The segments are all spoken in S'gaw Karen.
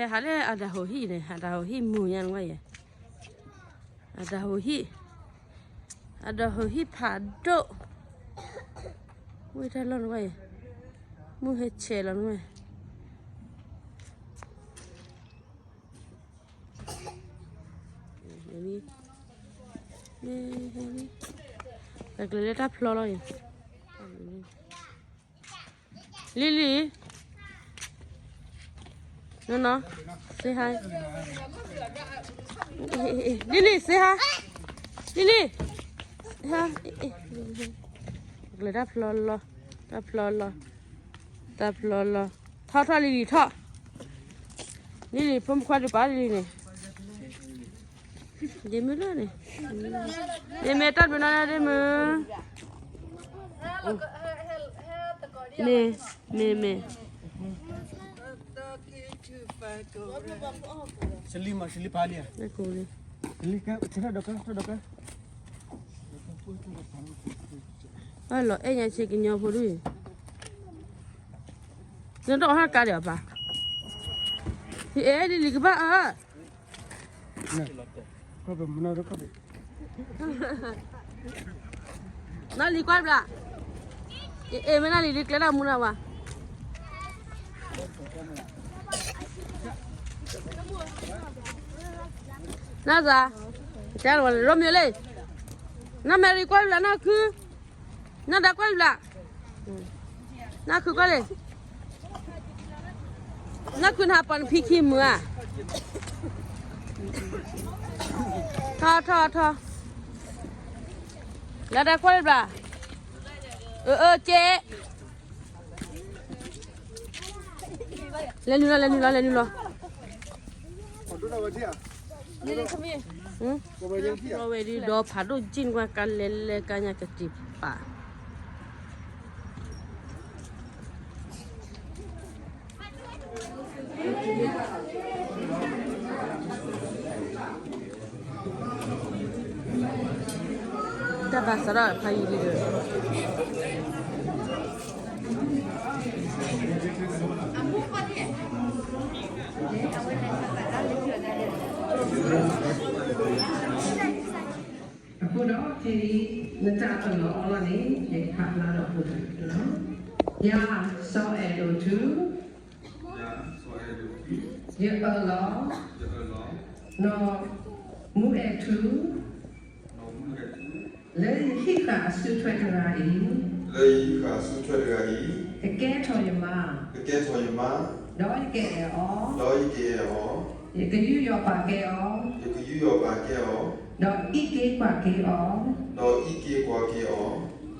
ဟဲဟးလၢအဒၣ်ဟိၣ်ဟံၣ်န့ၣ် အဒၣ်ဟိၣ်ဟံၣ်မုၢ်ညါနကွၢ်ယဲၢ်, အဒၣ်ဟိၣ်ဟံၣ်, အဒၣ်ဟိၣ်ဟံၣ်ဖးဒိၣ်, ဝဲတၢ်လီၢ်နကွၢ်ယဲၢ်, မုၢ်ဟဲဆဲးလီၤနကွၢ်, တၢ်ကျဲၤလၢတၢ်ဖျီလီၤယဲၢ်. Lily, နီၢ်နီၢ်, say hi. Lily, say hi. Lily, hi. ကျဲၤတၢ်ဖျီလီၤ, တၢ်ဖျီလီၤ, တၢ်ဖျီလီၤ, ထီၣ်ထီၣ် Lily ထီၣ်, Lily ဖိမုၣ်ခွါဒုးပာ် Lily န့ၣ် ဒ်မုၢ်လၢန့ၣ်, မ့မ့ၢ်တၢ်ဘျုးနီၢ်ဒ်မုၢ်, မ့ၢ်, မ့ၢ်, မ့ၢ်, လၢကိၣ်လံ, အလီၤအဲၣ်ညါဆ့ကညီဖိဒုး, နဒိးဟါကါဒံးအပၢ်, ဟံးအဲၣ်ဒ်လံကဘၣ်အါ နီၢ်လံၤကွၢ်ဘျး, အ့ၣ် မ့ၢ်နီၢ်လံၤဒ်ကျဲဒၣ်မူနီၢ်ဝါ, နီၢ်စါ, ကစၢ်ဝဲ Romeo လံ, နီၢ် Mary ကွၢ်ဘျး နီၢ်ခု နီၢ်ဒါကွၢ်ဘျး, နီၢ်ခုကွၢ်လံ, နီၢ်ခုနဟးပှၤနဖံခံမုၢ်ဧါ, ထီၣ်ထီၣ်ထီၣ်, လၢဒါကွၢ်လံဘျး, အၢ အၢ ကဲ လဲၤနုာ်လီၤ လဲၤနုာ်လီၤ လဲၤနုာ်လီၤ, ဝဲဒုးဒီးဖးဒိၣ်ကံၣ်နကွၢ်ကါလဲၤလဲၤကါညါကစံးပာ် တၢ်ဘၣ်စးထီၣ်ဖးယံာ်လံဒီး အဃိဒီးခဲအံၤ နတၢ်အၢၣ်လီၤအီလီၤန့ၣ် ယကဖးဖျါဒီးအပူၤတၢ်န့ၣ်လီၤ. ယၤ စီၤအဲၣ်ဒိးထူ, ယအၢၣ်လီၤ နီၢ်မူအဲၣ်ထူ လၢယဟံးဃာ်အစုထွဲတဂၤအံၤ, လၢယဟံးဃာ်အစုထွဲတဂၤအံၤ, ကကဲထီၣ်ယမါ, ကကဲထီၣ်ယမါ, ဒီးယကအဲၣ်အီၤ, ဒီးယကအဲၣ်အီၤ, ယကယူးယီၣ်ပာ်ကဲအီၤ, ယကယူးယီၣ်ပာ်ကဲအီၤ, ဒီးအံးက့ၤကွၢ်က့ၤအီၤ, ဒီးအံးက့ၤကွၢ်က့ၤအီၤ,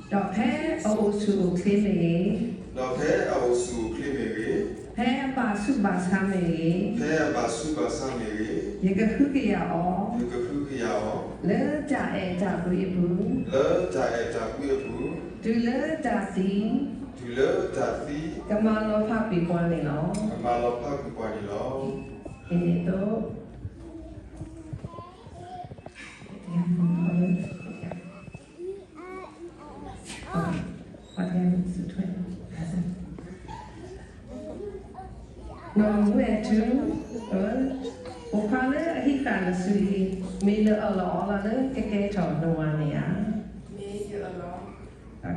ဒီးဖဲအအိၣ်ဆူၣ်အိၣ်ချ့မ့ၢ်ဂ့ၤ, ဒီးဖဲအအိၣ်ဆူၣ်အိၣ်ချ့မ့ၢ်ဂ့ၤ, ဖဲအဘၣ်ဆူးဘၣ်ဆါမ့ၢ်ဂ့ၤ, ဖဲအဘၣ်ဆူးဘၣ်ဆါမ့ၢ်ဂ့ၤ, ယကဟုကယာ်အီၤ, ယကဟုကယာ်အီၤ, လၢတၢ်အဲၣ်တၢ်ကွံအပူၤ, လၢတၢ်အဲၣ်တၢ်ကွံအပူၤ, တုၤလၢတၢ်သံ, တုၤလၢတၢ်သံ, ကမၤလီၤဖးကွံာ်ပှၤန့ၣ်လီၤ. ကမၤလီၤဖးကွံာ်ပှၤန့ၣ်လီၤ. အသိး နီၢ်မူအဲၣ်ထူ, အၢ, ပိာ်ခွါလၢအဟံးဃာ်နစုအံၤ မ့ၢ်နအၢၣ်လီၤအီလီၤလၢ ကကဲထီၣ်နဝၤန့ၣ်ဧါ. မ့ၢ်ယအၢၣ်လီၤ.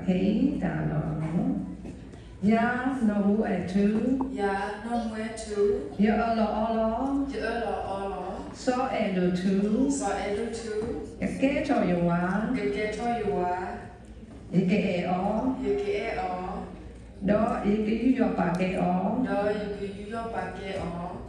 ခဲအံၤ တၢ်အၢၣ်လီၤအီလီၤလီၤ. ယၤ နီၢ်မူအဲၣ်ထူ, ယၤ နီၢ်မူအဲၣ်ထူ, ယအၢၣ်လီၤအီလီၤ, ယအၢၣ်လီၤအီလီၤ, စီၤအဲၣ်ဒိးထူ, စီၤအဲၣ်ဒိးထူ, ကကဲထီၣ်ယဝၤ, ကကဲထီၣ်ယဝၤ, ယကအဲၣ်အီၤ, ယကအဲၣ်အီၤ, ဒီးယကယူးယီၣ်ပာ်ကဲအီၤ, ဒီးယကယူးယီၣ်ပာ်ကဲအီၤ,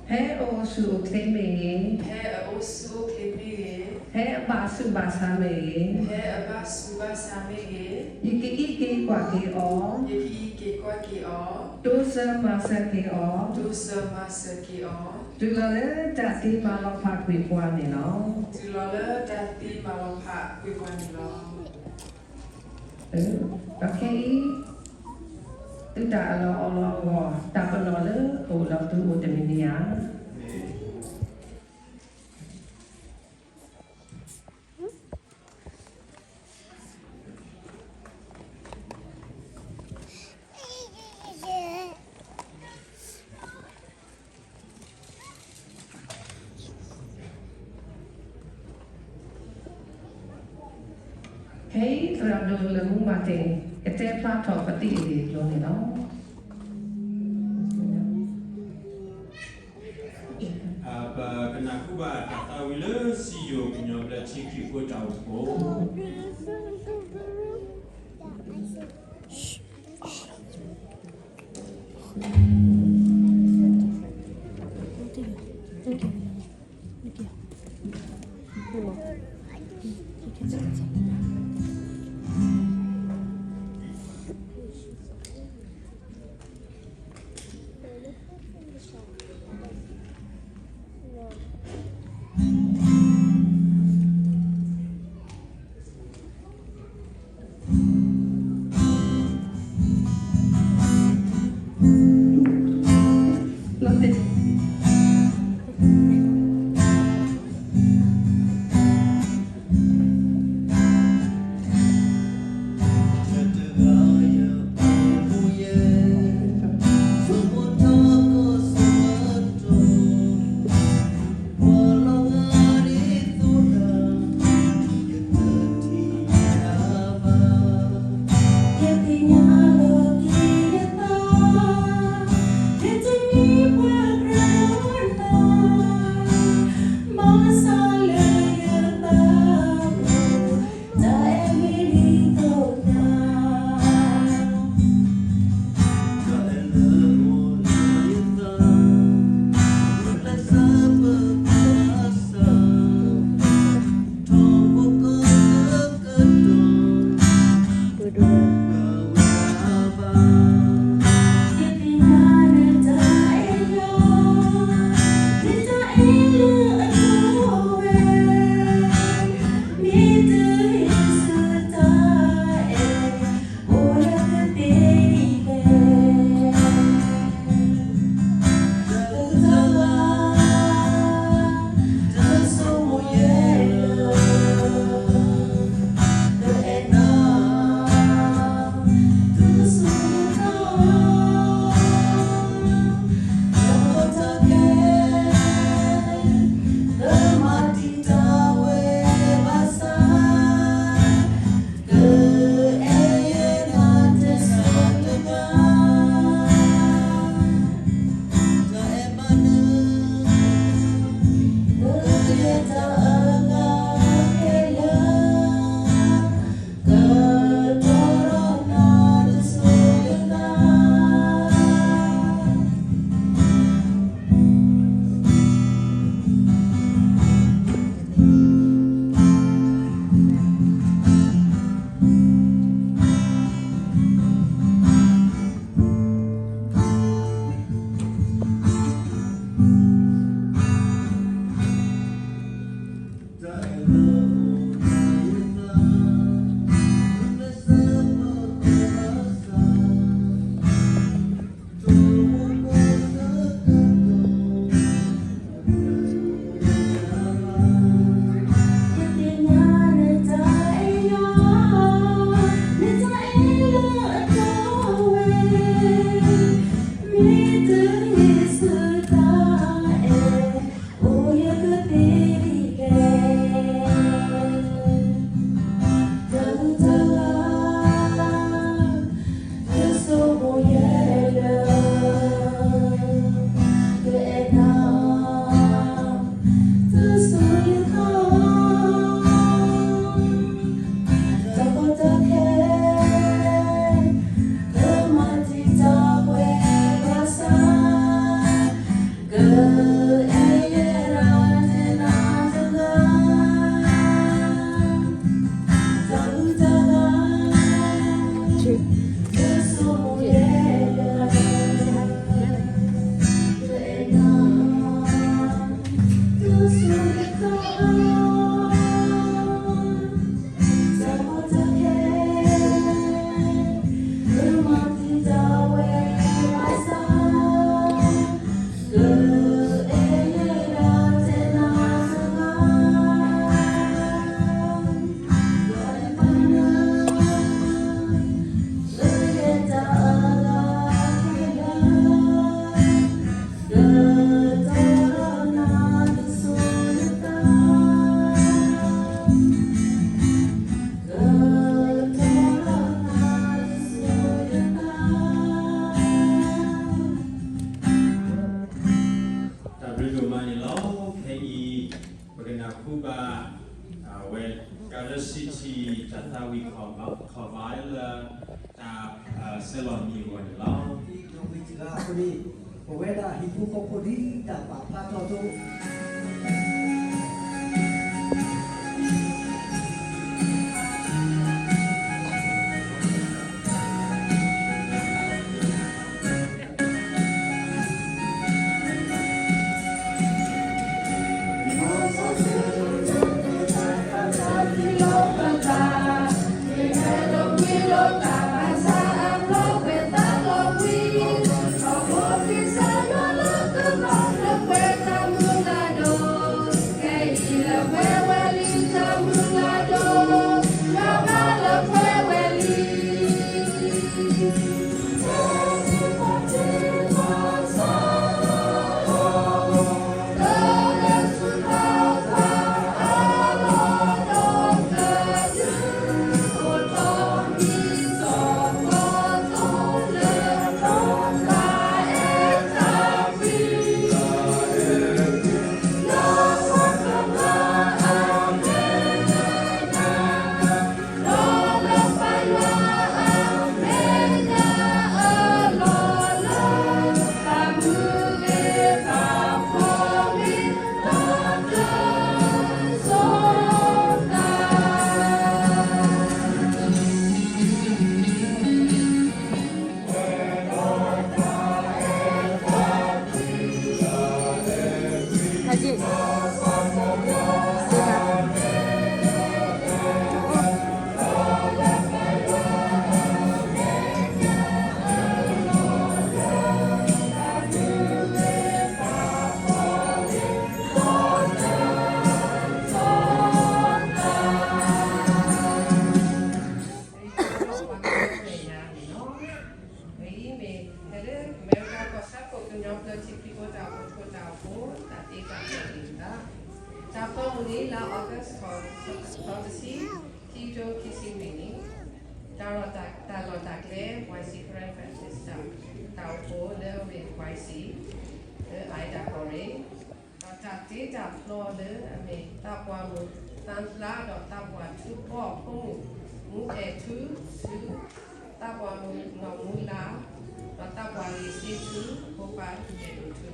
ဖဲအအိၣ်ဆူၣ်အိၣ်ချ့မ့ၢ်ဂ့ၤ, ဖဲအအိၣ်ဆူၣ်အိၣ်ချ့မ့ၢ်ဂ့ၤ, ဖဲအဘၣ်ဆူးဘၣ်ဆါမ့ၢ်ဂ့ၤ, ဖဲအဘၣ်ဆူးဘၣ်ဆါမ့ၢ်ဂ့ၤ, ယကအံးက့ၤကွၢ်က့ၤအီၤ, ယကအံးက့ၤကွၢ်က့ၤအီၤ, တိစၢၤမၤစၢၤက့ၤအီၤ, တိစၢၤမၤစၢၤက့ၤအီၤ, တုၤလီၤလၢတၢ်သံမၤလီၤဖးကွံာ်ပှၤန့ၣ်လီၤ. တုၤလီၤလၢတၢ်သံမၤလီၤဖးကွံာ်ပှၤန့ၣ်လီၤ. ဒီးခဲအံၤ သုတၢ်အၢၣ်လီၤအီလီၤအဂီၢ် တၢ်ပနီၣ်လၢအအိၣ်ဒီးသုအိၣ်တမံၤမံၤဧါ. အ ဖဲသရၣ်ဒိၣ်လၢၢ်မူမၤတ့ၢ် ကတဲဖျါထီၣ်ပသံးအဂ့ၢ်အကျိၤန့ၣ်လီၤ. ပကနၢ်ဟူဘၣ်တၢ်သးဝံၣ်လၢစံယိၣ်ကညီဘျၢထံခရံာ်ဖိတၢ်အိၣ်ဖှိၣ် ဒိၣ်မးန့ၣ်လီၤ. ခဲအံၤ ပကနၢ်ဟူဘၣ် အဝဲ ကရၢစံထံ တၢ်သးဝံၣ်ခီၣ်ဘၣ် ခီၣ်ဘၣ်လၢ တၢ် ဆဲးလီၤမံၤအဂီၢ်န့ၣ်လီၤ. အဃိန့ၣ် ပဝဲဒၣ်ဟံၣ်ဖိဃီဖိဒ်တၢ်ပာ်ဖျါထီၣ်အသိး အံၤမ့ၢ် ဖဲလၢအမဲရကၤကီၢ်စၢဖှိၣ်ကညီဘျၢထံခရံာ်ဖိတၢ်အိၣ်ဖှိၣ်ဖိတၢ်အိၣ်ဖှိၣ် တၢ်သ့တၢ်ဘၣ်အံၤအသး, တၢ်ဖျီမုၢ်နံၤလါအီကူး တဆံ, ခံကထိခံဆံလွံၢ်နံၣ်, တၢ်လီၢ်တၢ်ကျဲ ဝဲၢ်စံၣ် Karen Baptist တၢ်အိၣ်ဖှိၣ်လၢအမ့ၢ် ဝဲၢ်စံၣ် လၢအတၢ်ကီၢ်ရ့ၣ် ဒီးတၢ်သ့တၢ်ဖျီလၢအမ့ၢ်သးပှၢ်မုၢ်သးဖျါ ဒီးသးပှၢ်ထူဘီဖိမုၣ် မူအဲၣ်ထူ ဆူ သးပှၢ်မုၣ်နီၢ်မူလၢ် ဒီးသးပှၢ်ဂ့ၢ်စ့ထူ ဖိခွါအဲၣ်ဒိၣ်ထူ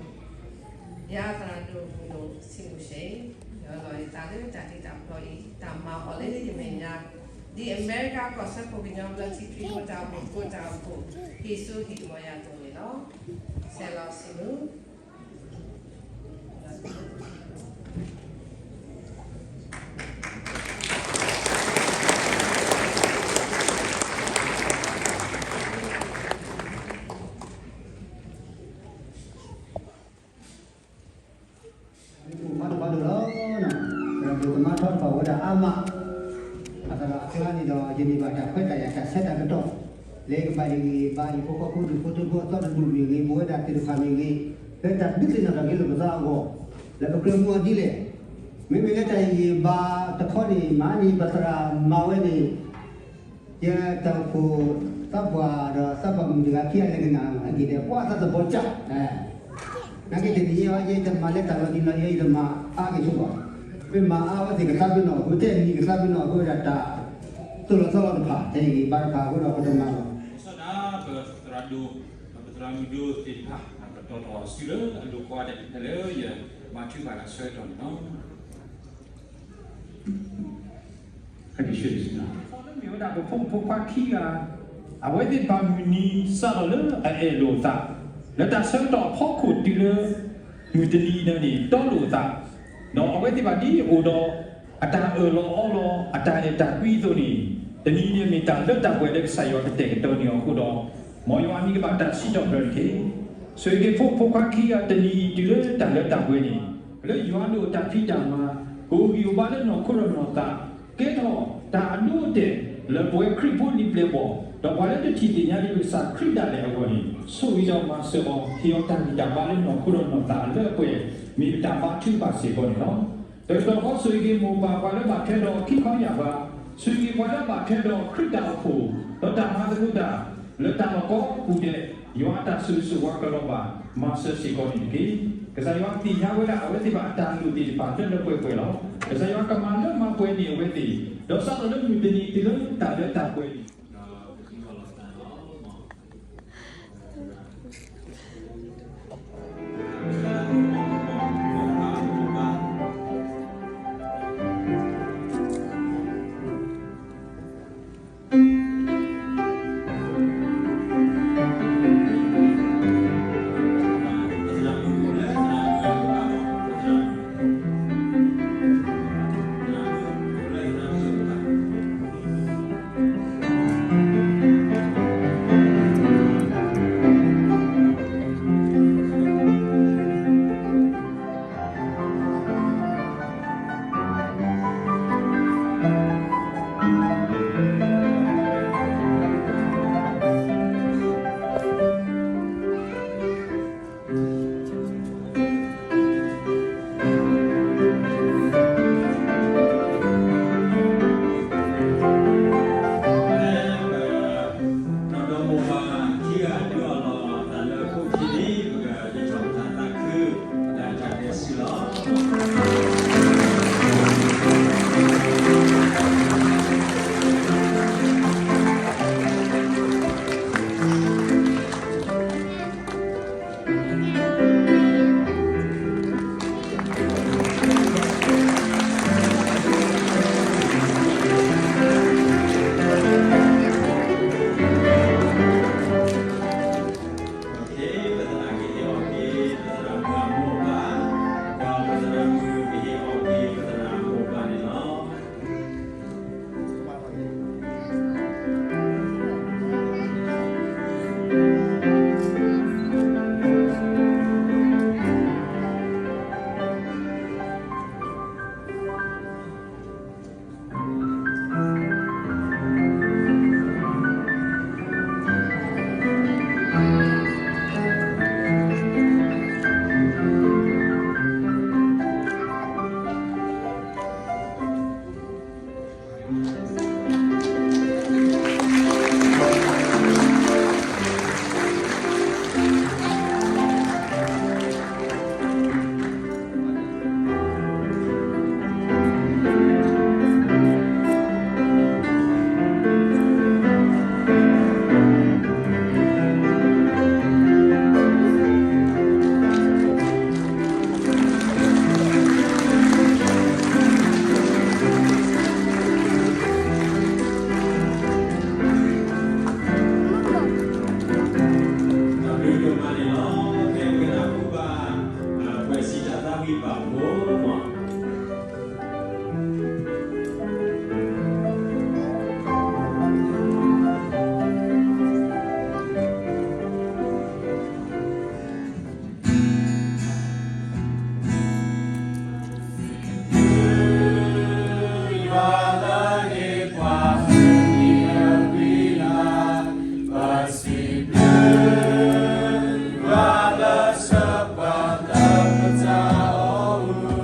ယၤသရၣ်ဒိၣ်မုၢ်ဒိၣ်ဆံးမုၢ်ဆ့ၣ် လီၤယသးလၢတၢ်သ့တၢ်ဖျီအံၤ တၢ်မၤအီၤလၢယမဲာ်ညါ ဒ်အမဲရကၤကီၢ်စၢဖှိၣ်ကညီဘျၢထံခရံာ်ဖိတၢ်အိၣ်ဖှိၣ်ဖိတၢ်အိၣ်ဖှိၣ် ဟ့ၣ်စိဟ့ၣ်ကမီၤယၤအသိးန့ၣ်လီၤ. ဆဲးလီၤဆံးမုၢ် မၤတဘၣ်ဒိၣ်လီၤ, ပဒိးကမၣ်ထီၣ်တဘၣ်ဝဲဒၣ်အါမး, အသရၣ်အကျါန့ၣ်ဒီး ယန့ၢ်ဘၣ်တၢ်ခွဲးတၢ်ယာ်တၢ်ဆၢတၢ်ကတီၢ်, လၢကဘၣ်ဟ့ၣ်ဂံၢ်ဘါဟံၣ်ဖိဃီဖိဒူၣ်ဖိထၢဖိအသီတဒူၣ်မ့ၢ်ဂ့ၤ, ပဝဲဒၣ်သ့ၣ်တဖၣ်မ့ၢ်ဂ့ၤ, လၢတၢ်ဒုးသ့ၣ်နီၣ်ထီၣ်က့ၤလိာ်ပသးအဂီၢ်, လၢပကြၢးမူအီၤဒ်လဲၣ်, မ့မ့ၢ်လၢတၢ်ဟ့ၣ်ဂံၢ်ဘါတခီန့ၣ် မၤန့ၣ်ပသရၣ်မၤဝဲန့ၣ် ယတၢ်အိၣ်ဖှိၣ်သးပှၢ်ဒီး သးပှၢ်မုၣ်တဂၤခံဂၤလဲၤကနၣ်အဂ့ၢ်ဒီး ပှၤသးသဘီၣ်ကၢ်, နာ်က့တနံၤအံၤ ယတမၤလၢတၢ်လီၤတံၢ်လီၤဆဲး ယတမၤအါက့ၤဆိဘၣ်, မ့ၢ်မၤအါဝဲသ့ၣ်ကသးပ့ၤနီၣ် ပတဲနံၤကသးပ့ၤနီၣ်အဃိဒီးတၢ်သိၣ်လီၤသီလီၤတဖၣ် တဟ့ၣ်ဂံၢ်ဘါတဖၣ်အဃိဒီး ပတမၤလီၤ. စီၤဒၤ ပသရၣ်ဒိၣ် ပသရၣ်မုၣ်ဒိၣ်သ့ၣ်တဖၣ် ပတီၢ်ထီၣ်စုလၢအဒိၣ်ဃီဒဲး လၢယမၤထုကဖၣ်တၢ်ဆၢကတီၢ်န့ၣ်လီၤ. လၢမ့ၢ်ဝဲဒၣ်ပဖိမုၣ်ဖိခွါခံဂၤ အဝဲသ့ၣ်တဖၣ်မုၢ်နံၤစးထီၣ်လၢအအဲၣ်လိာ်အသး လၢတၢ်ဆၢကတီၢ်အဖီခိၣ်တုၤလၢ မုၢ်တနံၤအံၤန့ၣ် တီလိာ်အသး ဒီးအဝဲသ့ၣ်တဖၣ်ဒ်အိၣ်ဒီး အတၢ်အၢၣ်လီၤအီလီၤ အတၢ်အဲၣ်တၢ်ကွံအသိးန့ၣ် တနံၤအံၤန့ၣ်မ့ၢ်တၢ်လၢတၢ်ပှဲၤလၢကစၢ်ယွၤကတဲာ်ကတီၤန့ၢ်အီၤအဃိဒီး မ်ယွၤအမံၤကဘၣ်တၢ်စံးထီၣ်ပတြၢၤတက့ၢ်. ဆိၣ်ဂ့ၤက့ၤဖိမုၣ်ဖိခွါခံဂၤ တနံၤအံၤတုၤလၢတၢ်လၢတၢ်ပှဲၤန့ၣ် လၢယွၤဒိၣ်တၢ်ဖံးတၢ်မၤ ကအိၣ်ဂံၢ်အိၣ်ဘါလၢနီၢ်ခိဒီးနီၢ်သး ကဲထီၣ်တၢ်အဒိအတဲာ် လၢပဝဲခရံာ်ဖိလံာ်ပျဲၢ်ဘီၣ် ဒီးပှၤလၢတထံၣ်သ့ၣ်ညါလံပကစၢ်ခရံာ်ဒၣ်လဲာ်အဂီၢ်န့ၣ် ဆိၣ်ဂ့ၤဒီးမၤစၢၤအီၤ ဟ့ၣ်အီၤတၢ်ဂံၢ်တၢ်ဘါလၢနီၢ်ခိဒီးနီၢ်သးအလၢအပှဲၤ မ့ၢ်ပတၢ်ဘါထုကဖၣ်စ့ၢ်ကီးန့ၣ်လီၤ. တကတီၢ်ဃီဆိၣ်ဂ့ၤက့ၤမိၢ်ပၢ် ပှၤလၢဘၣ်ထွဲဒီးခံခီယၢ်ပှၤ, ဆိၣ်ဂ့ၤက့ၤပှၤလၢဘၣ်ထွဲဒီးခရံာ်တၢ်အိၣ်ဖှိၣ် ဒီးတၢ်မၤသကိးတၢ် လၢတၢ်လီၢ်ကိးပူၤဒဲး ယွၤအတၢ်ဆိၣ်ဂ့ၤဆိၣ်ဝါကလီၤဘၣ် မၤစၢၤစ့ၢ်ကီးန့ၣ်တက့ၢ်. ကစၢ်ယွၤသ့ၣ်ညါဝဲဒၣ်အဝဲသ့ၣ်တဖၣ်အတၢ်လိၣ်သ့ၣ်တဖၣ်လၢလၢပှဲၤပှဲၤလီၤ. ကစၢ်ယွၤကမၤလၢမၤပှဲၤန့ၢ်အဝဲသ့ၣ်, ဒီးစးထီၣ်လၢမုၢ်တနံၤတုၤလၢတၢ်လၢတၢ်ပှဲၤန့ၣ် ပဒီမိၢ်ပၢ်ခံဂၤဒုးအီၣ်လီၤသးလၢခိၣ်ခံန့ၣ် ပကဒိးထီၣ်ပသးသးခု ဒီးတၢ်ဒဲးစံလီၤ. ပသရၣ်ကဟ့ၣ်အီၣ်က့ၤ ပသရၣ်မုၣ်အမိၢ်အပၢ်, ဒီးပသရၣ်မုၣ်ကဟ့ၣ်အီၣ်က့ၤ ပသရၣ်အမိၢ်အပၢ်န့ၣ်လီၤ. တၢ်ဘျုးဒိၣ်မးန့ၣ်လီၤ. ဖဲပကနၢ်ဟူဘၣ် ပှဲၤစံးတၢ်သးဝံၣ်ဘၣ်ဖိမး ယွၤလၢဟ့ၣ်ပှၤသ့ၣ်ညါဝံလၢ ပစံးဘျုး ယွၤလၢဆှၢပှၤလၢပတၢ်အိၣ်မူ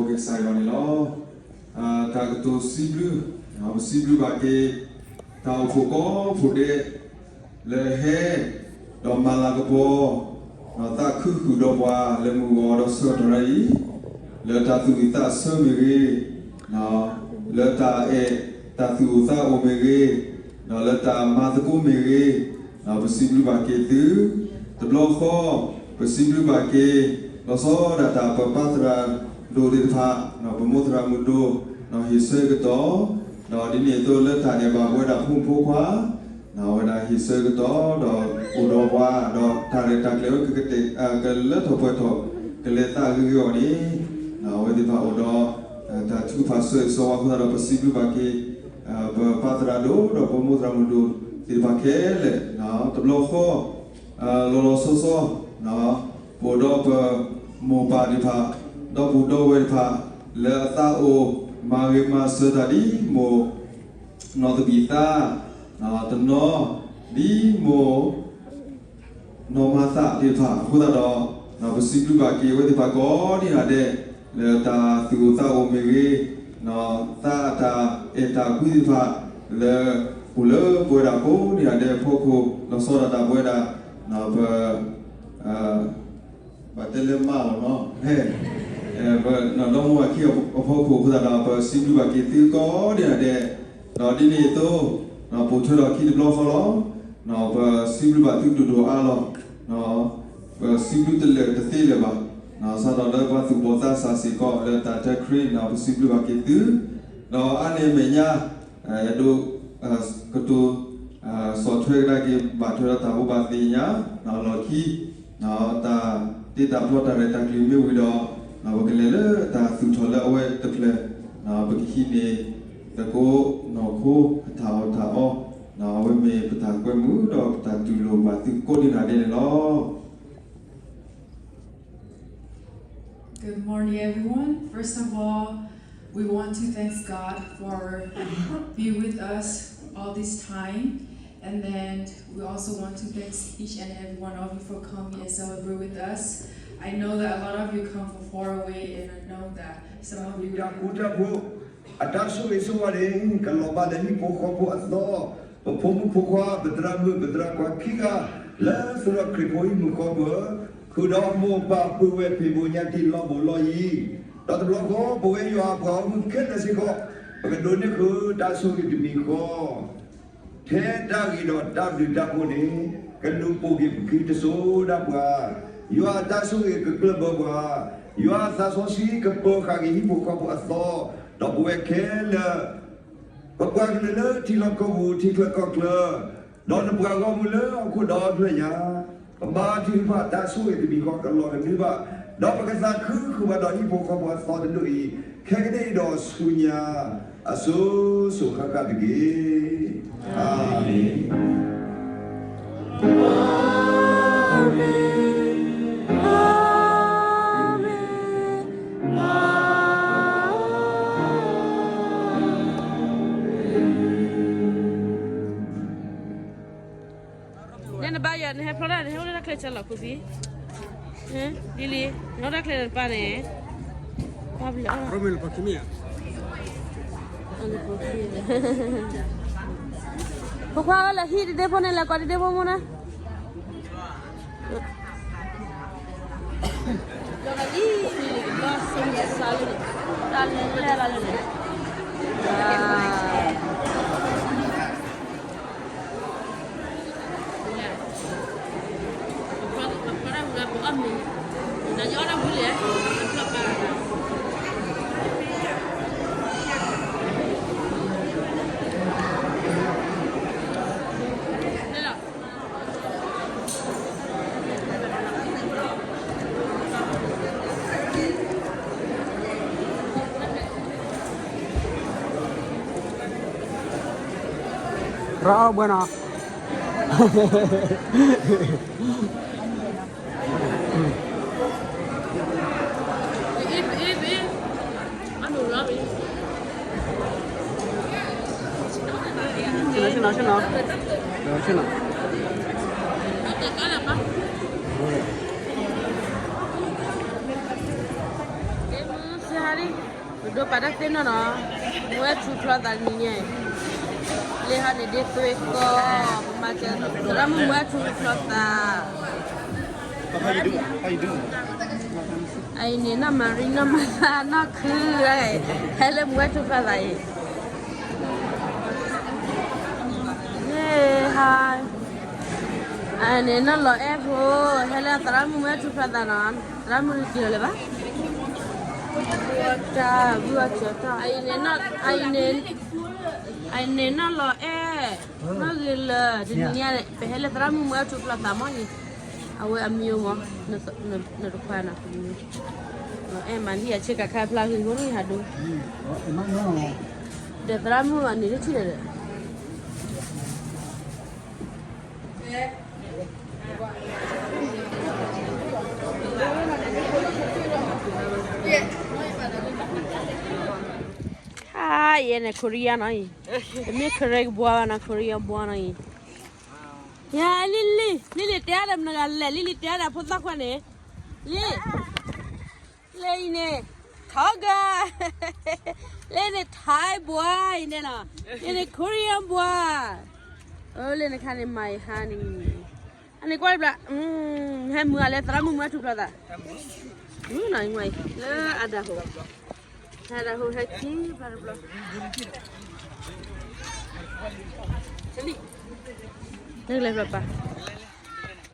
ကစၢ်ယွၤန့ၣ်လီၤ. တၢ်ကတိၤစံးဘျုး, ပစံးဘျုးဘၣ်က့ၤ တၢ်အိၣ်ဖှိၣ်ကိးဖှိၣ်ဒဲး လၢဟဲ ဒီးမၤလၤကပီၤ သးခုဃုာ်ဒီးပှၤလၢမုၢ်ဂီၤဒီးဆၢကတီၢ်အံၤ, လၢတၢ်သူၣ်ဝံၣ်သးဆၢမ့ၢ်ဂ့ၤ, လၢတၢ်အဲၣ်တၢ်သူၣ်အိၣ်သးအိၣ်မ့ၢ်ဂ့ၤ, ဒီးလၢတၢ်မၤသကိးမ့ၢ်ဂ့ၤ, ပစံးဘျုးဘၣ်က့ၤသု, တဘျီဃီ ပစံးဘျုးဘၣ်က့ၤ လီၤဆီဒၣ်တၢ် ပပၢ်သရၣ်ဒိၣ်သ့ၣ်တဖၣ်, ပမိၢ်သရၣ်မုၣ်ဒိၣ်, ဟ့ၣ်ဆၢကတီၢ်, ဒီးဒ်န့ၣ်အသိးလၢတၢ်အဲၣ်ဘၣ်ပဝဲဒၣ်ဖိမုၣ်ဖိခွါ, အဝဲဒၣ်ဟ့ၣ်ဆၢကတီၢ် ဒီးအိၣ်ဒီးပှၤ, ဒီးတၢ်ရဲၣ်တၢ်ကျဲၤဝဲ ကလၢထီၣ်ပှဲၤထီၣ် ကလဲၤသးဂ့ၤဂ့ၤအီၤန့ၣ်, အဝဲသ့ၣ်တဖၣ်အိၣ်ဒီး တၢ်ထုကဖၣ်ဆၢဂ့ၤဆၢဝါအဃိသတးဒီး ပစံးဘျုးဘၣ်က့ၤ ပပၢ်သရၣ်ဒိၣ် ဒီးပမိၢ်သရၣ်မုၣ်ဒိၣ်သ့ၣ်တဖၣ်ခဲလၢာ်, တဘျီဃီ လီၤလီၤဆီဆီ ပအိၣ်ဒီးပမိၢ်ပၢ်သ့ၣ်တဖၣ်, ဒီပုၢ်ဒီဝဲၢ်တဖၣ် လၢအသးအိၣ်မၤဂ့ၤမၤစၢၤတၢ်ဒ်မိၢ်နီၢ်သဘံၣ်သါ, တနီၤဒ်မိၢ် နီၢ်မၤသးသ့ၣ်တဖၣ်အဃိသတးဒီး, ပစံးဘျုးဘၣ်က့ၤအဝဲသ့ၣ်တဖၣ်ကိးဒံနီၢ်ဒဲး လၢတၢ်သူၣ်အိၣ်သးအိၣ်မ့ၢ်ဂ့ၤ, သးအတၢ်အဲၣ်တၢ်ကွံသ့ၣ်တဖၣ် လၢအိၣ်လၢပဝဲဒၣ်ကိးဒံနီၢ်ဒဲးအဖီခိၣ် လီၤဆီဒၣ်တၢ်ပဝဲဒၣ် ပ ဘၣ်တဲလၢမးလီၤနီၤ, ပဒီမါဝၤခံဂၤအဖီခိၣ်အဃိသတးဒီး ပစံးဘျုးဘၣ်က့ၤသုကိးဒံနီၢ်ဒဲး, ဒီးဒ်န့ၣ်အသိး ပိာ်ထွဲထီၣ်ခံတဘျီဃီလီၤ. ပစံးဘျုးဘၣ်သုဒိၣ်ဒိၣ်အါလီၤ. ပစံးဘျုးတလၢာ်တသ့လၢၤဘၣ်. စးထီၣ်လၢပှၤသူၣ်ဘီၣ်သးစၢ်စ့ၢ်ကီး လၢတၢ်တဲခရံာ်န့ၣ် ပစံးဘျုးဘၣ်က့ၤသု, ဒီးအါန့ၢ်အမဲာ်ညါ ယဒိးကတိၤ ဆီၣ်ထွဲကဒါက့ၤ ဘၣ်ထွဲဒီးတၢ်ဘိးဘၣ်သ့ၣ်ညါ အလီၢ်ခံ တၢ်တ့တၢ်ဖျီတၢ်ရဲၣ်တၢ်ကျဲၤမ့ၢ်ဝံၤဒီး ပကလဲၤလၢတၢ်သူၣ်ထီၣ်လၢအဝဲတဖျၢၣ်, ပကဟံးန့ၢ်သကိးနီၢ်ခိအတၢ်အီၣ်တၢ်အီ, အဝဲမ့ၢ်ပတၢ်ကွဲမုာ်ဒီးပတၢ်တူၢ်လိာ်ဘၣ်သုကိးဒံနီၢ်ဒဲးန့ၣ်လီၤ. Good morning, everyone. First of all, we want to thank God for being with us all this time. And then we also want to thank each and every one of you for coming and celebrate with us. I know that a lot of you come from far away, and I know that some of you တၢ်ဃူတၢ်ဖိး အတၢ်ဆိၣ်ဂ့ၤဆိၣ်ဝါန့ၣ် ကလီၤဘၣ်လၢဟံၣ်ဖိဃီဖိအသီ, ပဖိမုၣ်ဖိခွါ ပသရၣ်မုၣ် ပသရၣ်ခွါခံဂၤ လၢသရိာ်ခရံာ်ဖိဟံၣ်မုၢ်ဃီပၢၤ, ဃုာ်ဒီးမိၢ်ပၢ်ပုၢ်ဝဲၢ်ဖံးဘိညါတံၢ်လီၢ်ဘိးလီၢ်ယံၤ, ဒီးတဘျီဃီ ပဝဲယွၤအပှၤဂီၢ်မုၢ်ခဲလၢာ်စ့ၢ်ကီး ပကဒိးန့ၢ်ဃုာ်တၢ်ဆိၣ်ဂ့ၤတမံၤဃီ ထဲတၢ်ဂ့ၤဒီးတၢ်ဘျုးတၢ်ဖှိၣ်န့ၣ် ကလူၤပိာ်က့ၤပခံတစိၤဒၣ်ပှၤ, ယွၤအတၢ်ဆိၣ်ဂ့ၤကကျၢၢ်ဘၢပှၤ, ယွၤအသးစီဆှံကပၢၤဃာ်က့ၤဟံၣ်ဖိဃီဖိအသီ, ဒီးပဝဲခဲလၢာ် ပပှၤကလုာ်လၢထံလီၢ်ကီၢ်ပူၤ ထံချၢကီၢ်ချၢ, ဒီးနပှၤဂီၢ်မုၢ်လၢဟီၣ်ခိၣ်ဒီဖျၢၣ်ညါ, ပဘါထုကဖၣ်တၢ်ဆိၣ်ဂ့ၤတမံၤဃီကလီၤကဒုဘၣ်, ဒီးပကသးခုဃုာ်ဘၣ်ဒီးဟံၣ်ဖိဃီဖိအသီတဒူၣ်အံၤ, ခဲကနံၣ်အံၤဒီးဆူညါ အစိၤစိၤဃၣ်ဃၣ်တက့ၢ်. အၤမ့ၣ်. နဲနဘါယွၤ နဟဲဖျီတၢ် နဟဲအိၣ်လၢတၢ်ချၢဆၢလီၤ ခူဖံ, ဒ်လံ, နဟဲအိၣ်တၢ်ချၢနပၢ်န့ၣ်, ပၢ်ဘျုးအါ, ဖိခွါဝဲလၢဟံၣ်တဒ့ဖိန့ၣ် လဲၤကိးတဒ့ဖိမူန့ၣ် တၢ်လဲၤလဲၤလီၤလၢန့ၣ်, ရၢဘွဲနီၤ. ဆ့ၣ်နီၤ ဆ့ၣ်နီၤ ဆ့ၣ်နီၤ ဆ့ၣ်နီၤ. ပဒိးပာ်တၢ်သ့ၣ်နီၣ်နီၤ, မူအဲၣ်ထူဖျီသးနံၤညါအံၤ, လၢဟီန့ၣ်ဒ့သွ့ကီ, ပမၤစၢၤသရၣ်မုၣ်မူအဲၣ်ထူဖျီသး, အအံၤန့ၣ်နီၢ်မၤရံနီၢ်မၤသၣ်နီၢ်ခု, ဟဲလၢမူအဲၣ်ထူဖျီသးအံၤ, ဟါ, အန့ၣ်နီၢ်လီၤအဲၣ်ဖိ, ဟဲလၢသရၣ်မုၣ်မူအဲၣ်ထူဖျီသးနီၤ, သရၣ်မုၣ်တက့ၤလီၤလၢၤဘၣ် တၢ်ဘုၣ်အစၢၤတၢ်, အအံၤန့ၣ်နီၢ်လီၤအဲၣ်, နီၢ်ဂ့ၤလၢာ်, တနံၤညါ ပဟဲလၢသရၣ်မုၣ်မူအဲၣ်ထူဖျီသးမီၢ်အံၤ, အဝဲအမံၤမီၢ်, နတခွါနၤ, အဲၣ်မၤလံအဆ့ကၤခါဖျါဂ့ၤဂီၢ်န့ၣ်ဟးဒိ, ဒီးသရၣ်မုၣ်အန့ၣ်တထံၣ်ဒီး ခါအံၤန့ၣ် Korea နီၤအံၤ, တမ့ၢ် Korea ဘှါဘၣ်နီၤ, Korea ဘှါနီၤအံၤ, ယၤ လံလံ, လံလံတဲအါဒီးမနုၤဂၤလဲၣ်, လံလံတဲအါဒီးဖိသၣ်ခွါန့ၣ်, လံ, လၢအံၤန့ၣ်, ထီဂၤ, လၢန့ၣ် Thai ဘှါအံၤန့ၣ်နီၤ, လၢန့ၣ် Korea ဘှါ, အိၣ်လၢနခါန့ၣ်မၤယဟါန့ၣ်, အန့ၣ်ကွၢ်တဘျီ, ဟဲမုာ်အလဲၤသရၣ်မုၣ်မူအဲၣ်ထူဖျီသး, နီၤအံၤ, လၢအဒၣ်ဟိ, အဒၣ်ဟိဟဲခံဖျါတဘျီ, နကလဲၤဖျီပၢ်,